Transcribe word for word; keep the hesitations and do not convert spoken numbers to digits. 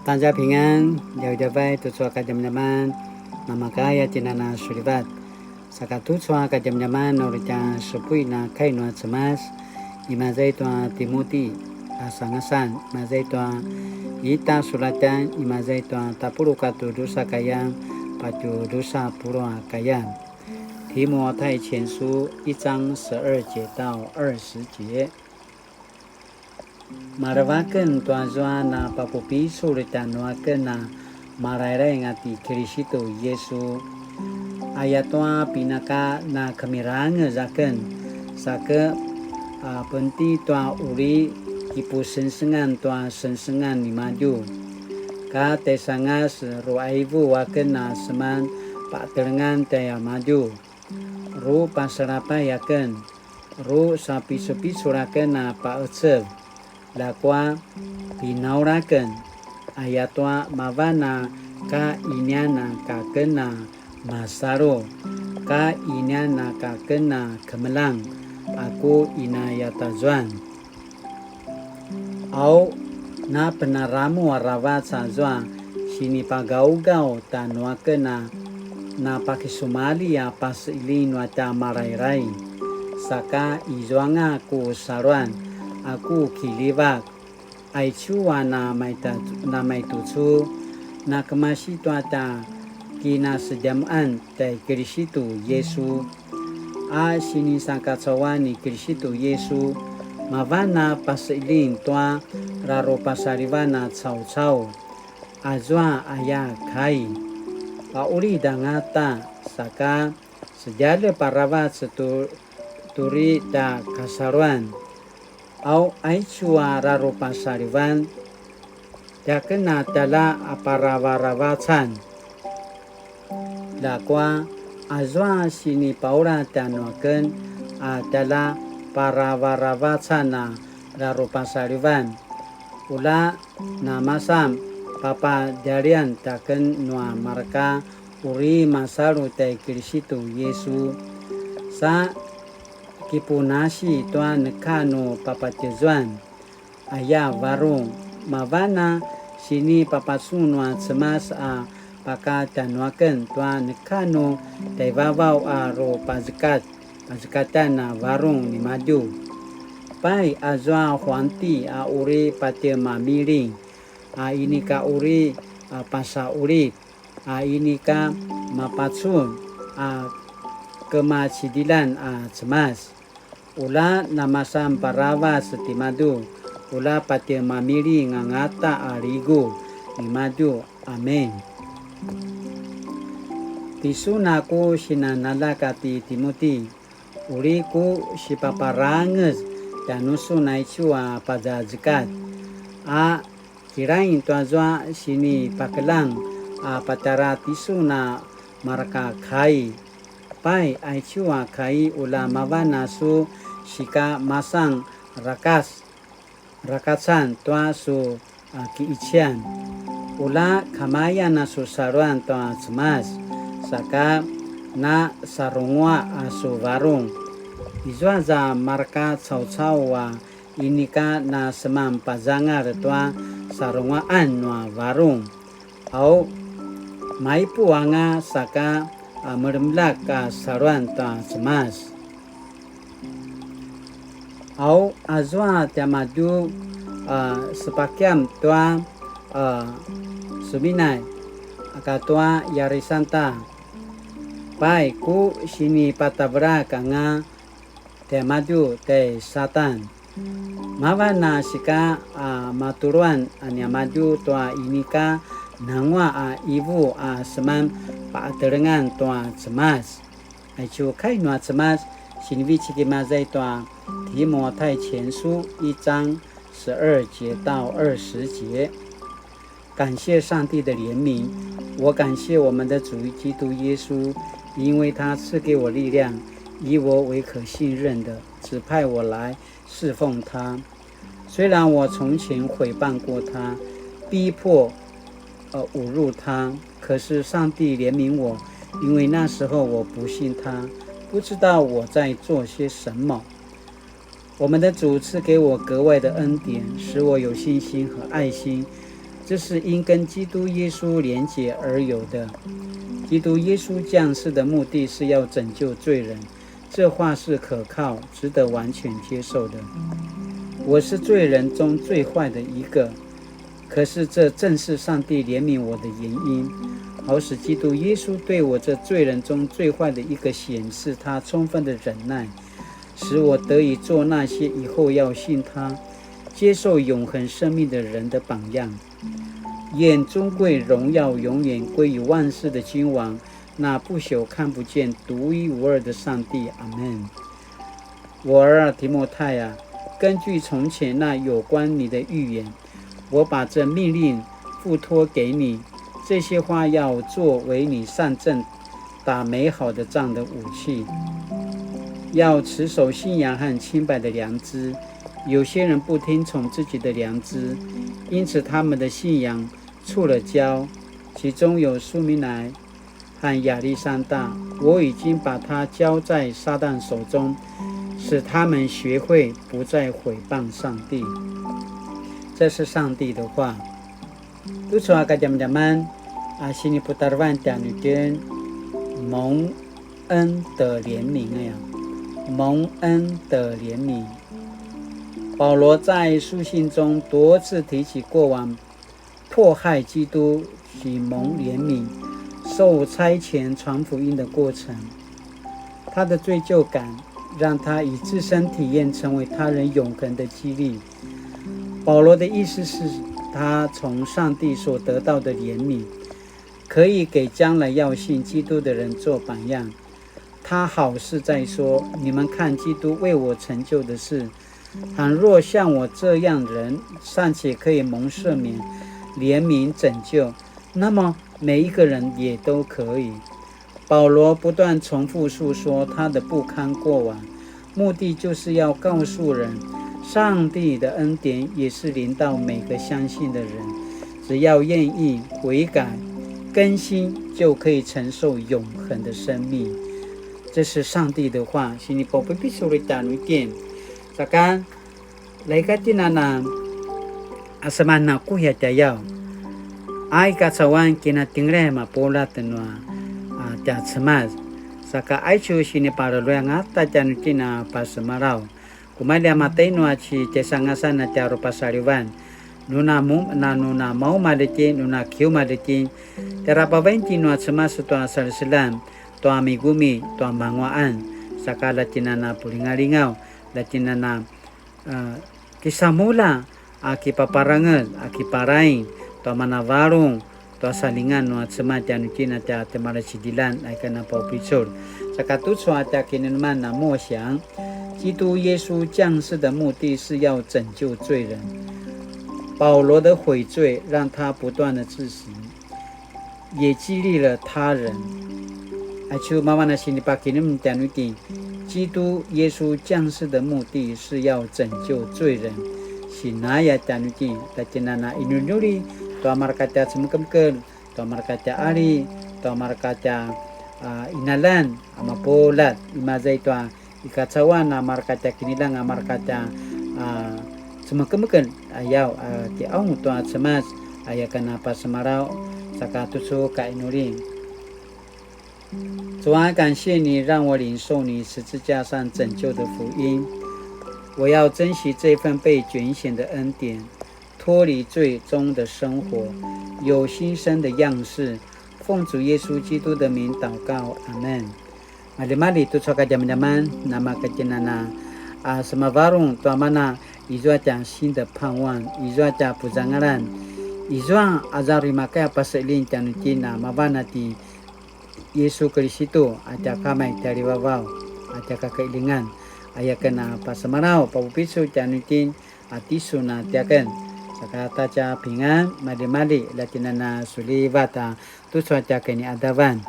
大家平安, djavadjavay tucu a kadjamadjaman, namakaya tjinana sulivat. Saka tucu a kadjamadjaman uri tja supuin a kai nua Cemas, imaza i tua Timuti a sangasan, imaza i tua ita sulatan, imaza i tua tapuluq katua drusa kayam, patje drusa puluq a kayam. 提摩太前书一章十二节到二十节。 Maleva aken tuazua na papupicul tjanuaken a malailai anga ti Kilisitu Yisu. Ayatua pinaka na kemirangez aken, saka, a, penti tua uri kipusengsengan tua sengsengan nimadju. Ka tjaisangas ruaivu aken a seman patelengan tjaimadju. Ru pasalapay aken, ru sapicupicul aken a paecev, ljakua pinaula aken, ayatua mavan a ka inianan aken a masalu, ka inianan aken a kemeljang, a ku inayatazuan. Au, na penaramu aravac azua sinipagaugaw tjanuaken a na pakisumalji a paseqeljing nua tja malailai. Saka izuanga ku saluan a ku kiljivak, aicu a na maita-, na maitucu, na kemasi tua tja kinasedjamean tjai Kilisitu Yisu. A sinisakacauan ni Kilisitu Yisu, mavan a paseqeljing tua rarupasalivan a caucau, azua aya kai. Paqulid angata, saka sedjalep aravac tu, tu uri tja kasaluan. Au, aicu a rarupasalivan, tiaken a tjalja a paravaravacan. Ljakua, azua sinipaula tjanuaken a tjalja paravaravacan a rarupasalivan, ula namasan papadjalian tiaken nua marka uri masalu tjai Kilisitu Yisu. Sa kipunasi tua neka nu papatjezuan, aya varung, mavan a sinipapacun nua Cemas a pakatjanuaken tua neka nu tjaivavaw a rupazekatj, pazekatjan a varung nimadju. Pai azua huanti a uri patjemamiling, a inika uri, a, pasaqulid, a inika mapacun a kemacidilan a Cemas. Ula namasan paravac timadju, ula patjemamiling angata a ligu nimadju. Amen. Tisun a ku sinan aljak a ti Timuti, uri ku sipaparangez tjanusun aicu a pazazekatj, a kirain tuazua sinipakeljang a patjara tisun a marka kai. Pai, aicu a kai, ula mavan a su sikamasan rakac, rakacan tua su, a, kiqecian. Ula kamayan a su saluan tua Cemas, saka na sarunguaq a su varung. Izua za marka caucau a inika na seman pazangal tua sarunguaqan nua varung. Au, maipuq anga saka, a, melemelak a saluan tua Cemas. Au, azua tiamadju, a, sepakiam tua, a, Suminay, a, katua Yarisanta. Pai, ku sinipatavelak anga tiamadju tjai Satan. Mavan a sika a matuluan a niamadju tua inika nanguaq a ivu a seman paqatelengan tua Cemas. Aicu kai nua Cemas, sinivecik imaza i tua 提摩太前书一章十二节到二十节。 感谢上帝的怜悯，我感谢我们的主基督耶稣，因为他赐给我力量，以我为可信任的，指派我来侍奉他。虽然我从前毁谤过他，逼迫，呃，侮辱他，可是上帝怜悯我，因为那时候我不信他，不知道我在做些什么。 我们的主赐给我格外的恩典，使我有信心和爱心，這是因跟基督耶穌連結而有的。基督耶穌降世的目的是要拯救罪人，這話是可靠、值得完全接受的。我是罪人中最壞的一個，可是這正是上帝憐憫我的原因，好使基督耶穌對我這罪人中最壞的一個顯示他充分的忍耐，使我得以做那些以後要信他、接受永恆生命的人的榜樣。願尊貴榮耀永遠歸於萬世的君王，那不朽、看不見、獨一無二的上帝。阿們。我兒啊，提摩太啊，根據從前那有關你的預言，我把這命令付託給你。這些話要作為你上陣打美好的仗的武器，要持守信仰和清白的良知。有些人不聽從自己的良知，因此他們的信仰觸了礁。其中有蘇米乃和亞歷山大，我已經把他交在撒旦手中，使他們學會不再毀謗上帝。這是上帝的話。Tucu a kadjamadjaman a siniputarevan tjanuitjen, 蒙恩的憐憫 aya, 蒙恩的憐憫。保羅在書信中多次提起過往迫害基督及蒙憐憫、受差遣傳福音的過程。他的罪疚感讓他以自身體驗成為他人永恆的激勵。保羅的意思是，他從上帝所得到的憐憫，可以給將來要信基督的人做榜樣。他好似在說：你們看基督為我成就的事，倘若像我這樣人尚且可以蒙赦免、憐憫、拯救，那麼每一個人也都可以。保羅不斷重複述說他的不堪過往，目的就是要告訴人，上帝的恩典也是临到每個相信的人，只要願意悔改、更新，就可以承受永恆的生命。這是上帝的話。Sinipapupicul tjanuitjen. Saka, laika tjinana, a seman a kuya tjayaw. A i kacauan kinatengelay mapuljat nua, a, tja Cemas. Saka aicu sinipaluluyan ata tjanuitjen a pasemalaw. Kumalja matay nua ci tjaisangasan a tja rupasalivan. Nuna mu-, na nuna maumalj itjen, nuna kiumalj itjen. Tjara pavain itjen nua Cemas tua saliselan, tua migumi, tua manguaqan. Saka la tjinana pulingalingaw, la tjinana a, kisamulja, a, kipaparangez, a, kiparaing, tua manavarung, tua salingan nua Cemas tjanuitjen a tja temalacidilan, a, ika na paupicul. Saka tucu a tja kinemeneman a 默想, 基督耶穌降世的目的是要拯救罪人。保羅的悔罪讓他不斷的自省， 也激勵了他人。Aicu mavan a sinipakinemnem tjanuitjen, 基督耶穌降世的目的是要拯救罪人。Sinaya tjanuitjen, la tjinana inulinuli, tua mareka tja cemekemekelj, tua mareka tja qali, tua mareka tja, a, qinaljan, a, mapuljat, imaza i tua i kacauan a mareka tja kiniljang a mareka tja, a, cemekemekelj, ayaw, a, kiqaung tua Cemas, aya ken a pasemalaw, saka tucu ka inuli. 主啊，感謝你讓我領受你十字架上拯救的福音。我要珍惜這份被揀選的恩典，脫離罪中的生活，有新生的樣式。奉主耶穌基督的名禱告，阿們。Maljimalji tucu a kadjamadjaman, namakatjinana, a, semavarung tua mana, izua tja 新的盼望, izua tja puzangalan, izua aza uri makaya paseqeljing tjanuitjen a mavan a ti Yesu Kiristu, a tja Kama i tjaljivavaw, a tja kakeqeljingan, aya ken a pasemalaw, papupicul tjanuitjen, a tisun a tiaken. Saka ta tja pingan, maljimalji, la tjinana sulivat a tucu a tja kiniqadavan.